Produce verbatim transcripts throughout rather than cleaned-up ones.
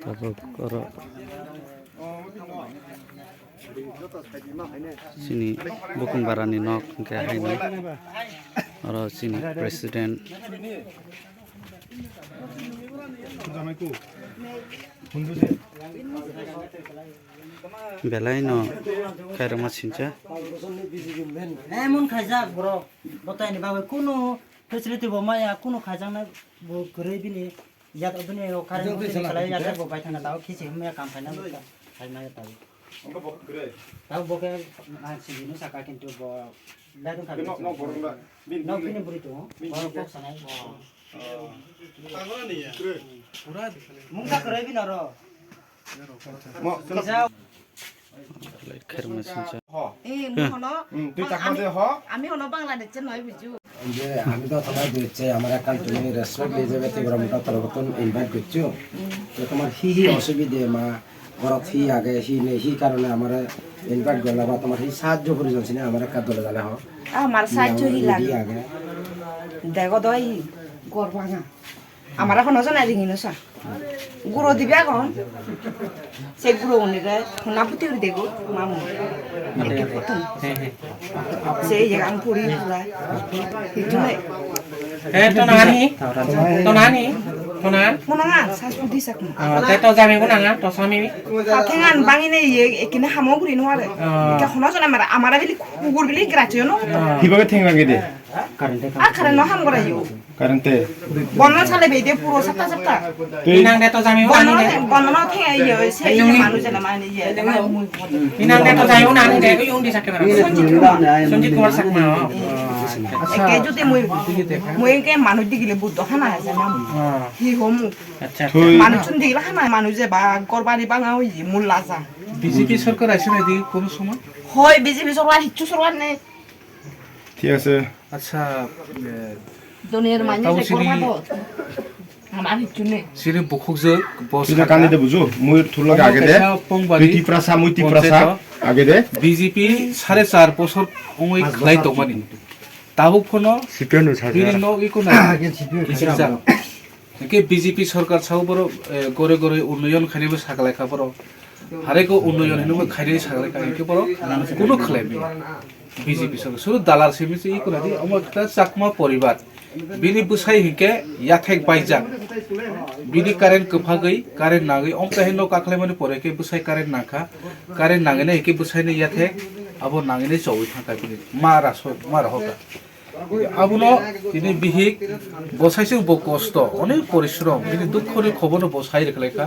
Tabuk oro chini bukung barani nok hwnkhe haino oro chini president. Belai no khairokma sincha. Emon khaijak borok, bwtaini bagwi kunu facility bo maya, kunu khaijaknai bo kwrwi bini. Yat aboni o current bo tini salai yat bo bai thangna tao khichi himya kam khaina bo ta khai maya tao. Tao bo khe ang sigi no saka kintu bo ladung kha. Nok bini buri to. Bo kok sanai. Mungsa kwrwi bini oro. Kisa. Khairokma sincha. Eh, mui hono, Hmm, twi chakma ami, je ho? Ami hono Bangladesh se noi buju. যে আমি তো তোমার দিচ্ছে, আমার একান্ত তুমি রেসপেক্ট দিয়ে যাবে, তীব্র মোটা তরফতন ইনভাইট করছো। তো তোমার হি হি অসুবিধে মা, ঘরত হি আগে, হি নেই, হি কারণে আমার ইনভাইট করলে বা তোমার হি সাহায্য প্রয়োজন ছিল, আমার একটা দলে দলে হোক। আমার সাহায্য হি লাগে। আগে। দেখো তো এই গর্বাঙা। Amara hono jona ringino sa. Guro dibi agon. Se guro unire honna puti uri dego mamu. Eke putum. Se ye ang puri pura. Hitune. Eh, to nani? To nani? To nan? Mona nga sa pudi sak. Ah, te to jami mona nga, to sami. Athengan bangine ye ekine hamogri no are. Ah. Eke hono jona amara, amara bili kugur bili gracho no. Ah. Hibaga thenglang gede. A kare no ham gora yo. Current te. Bono sale bede puro sapta sapta. Tei. Inang de to jami Bono unani de. Bono no the yo se yung manu jana mani ye. Inang de to jami unani de yung di sakhe bara. Sanjit Kumar. Sanjit Kumar Chakma. Eke jute mui mui ke manu digile buddo hana ha jana. Ah. Hi homu. Acha. Thui. Manu chun digile hana manu je ba gorbani banga oi mul laja. B J P sorkar aise na di kono somoy? Hoi B J P sorkar hichu sorkar nei. ঠিক আছে। আচ্ছা, এ, Donir manya tabo se sini korma do. Amar hichune. Sini bukhukjwk bo Sini saka. Kani de buju, mui thurlok Omo age de. Kaisa Pongbari Twi Tiprasa, mui Tiprasa, Ponchaito. Age de. B J P sare char bosor ongwi khlai tongmani. Tabuk phano C P M no saka. Bini nok iko na. Age C P M Kisijak. Hingke B J P sorkar sao borok, eh, gore gore unnoyon khainaibo saklaikha borok. Hareko unnoyon hinwi khainai saklaikha hingke borok kunu khlai manya. B J P sorkar suru dalar simi se iko nadi omo ekta Chakma poribar. Bini bwsai hingke yathek baijak. Bini current kwphagwi, current nangwi, omtaihe nok kakhlaimani pore khe bwsai current nangkha. Current nangwi nai hingke bwsaini yathek abo nangwi nai chowui thangkha bini. Ma raso, ma rohorkha. Abono tini bihik bo saisuk bo kosto, onek porishrom, bini dukhoni khoborno bo sai rwkhlaikha.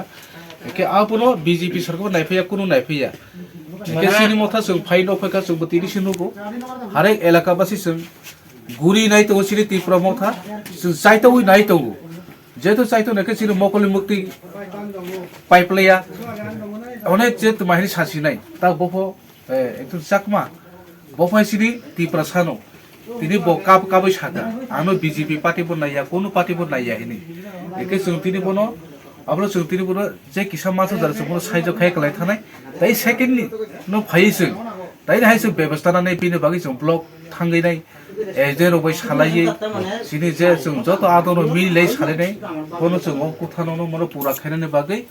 Hingke abono B J P sorkar bo naiphaiya, kunu naiphaiya. Hingke chini motha chwng phai nokphaikha, chwngbo tini se nugo. Harek elaka basi chwng guri nai tongo chini Tripura motha, chwng chaitogwi nai tongo. Jeto chaito naikhe chini mokolni mukti paiplaiya, onek je twma hini sasinai, ta bopho Eh, ekdom Chakma. Bo phai sini Tiprasa no. Tini bo kab-, kabui saka. Ano B J P party bo naiya, kunu party bo naiya hini. Eke chwng tini bono, abro chwng tini bono je kisa masa jara chwng bono saijo khai kwlai thanai. Tai second ni no phai chwng. Tai hai chwng bebostha nanai bini bagwi chwng block thangwi nai. Eh, je rok bai salaiwi. Sini je chwng joto adono mili lai salai nai. Bono chwng o kutha no, no mono pura khainani bagwi.